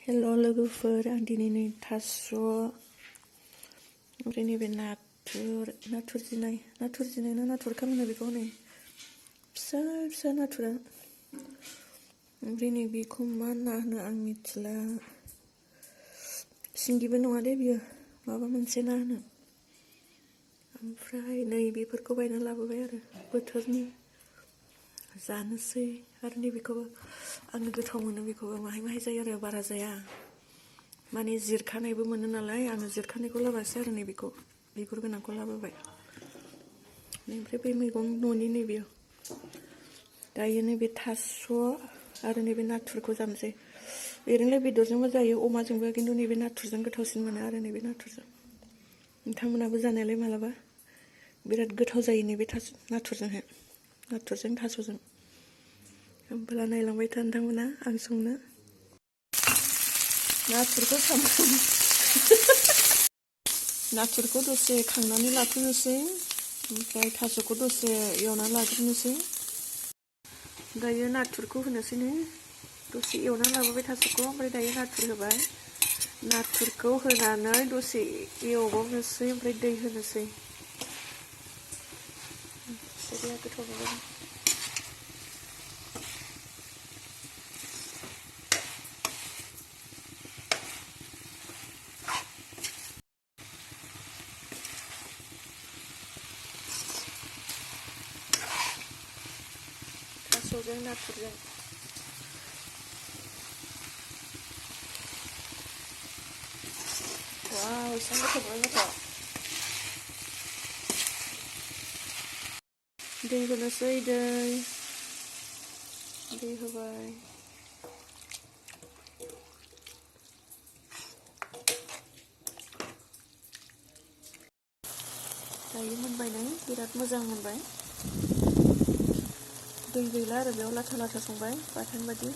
हेल' लोगोफोर, आं दिनै नै थास' ओमफ्राय नैबे नाथुर जिनाय ना नाथुर खालामनो बेखौ नै फिसा फिसा नाथुरा। ओमफ्राय नै बेखौ मा ना होनो आं मिथिला। सिंगिबो नङा दे बियो, माबा मोनसे ना होनो। ओमफ्राय नै बेफोरखौ बायना लाबोबाय आरो बोथोरनि जानोसै। आरो नैबेखौबो आङो गोथाव मोनो, बेखौबो माहाय माहाय जायो आरो बारा जाया, माने जिरखानायबो मोनो नालाय। आङो जिरखानायखौ लाबोसै आरो नैबेखौ बिगुर गोनांखौ लाबोबाय। ओमफ्राय बै मैगं न'नि नैबे दायो नैबे थास' आरो नैबे नाथुरखौ जानोसै। ओरैनो बेदरजोंबो जायो, अमाजोंबो, खिन्थु नैबे नाथुरजों गोथावसिन मोनो आरो नैबे नाथुरजों। नोंथांमोनाबो जानायालाय मालाबा बिराद गोथाव जायो नैबे नाथुरजोंहाय, नाथुरजों थास'जों। होमब्ला नायलांबाय था नोंथांमोना आं संनो। नाथुरखौ दसे खांनानै लाथ'नोसै, ओमफ्राय थास'खौ दसे एवनानै लाग्रोनोसै। दायो नाथुरखौ होनोसैनो, दसे एवनानै लाबोबाय थास'खौ, ओमफ्राय दायो नाथुर होबाय। नाथुरखौ होनानै दसे एवबावनोसै, ओमफ्राय दै होनोसै। बिदिया गोथाव मोनो। थास'जों नाथुरजों वाव, एसेबां गोथाव मोनो। दै होनोसै, दै होबाय। दायो मोनबाय नै, बिराद मोजां मोनबाय। दै गैला आरो बेयाव लाथा लाथा संबाय, बाथोन बायदि।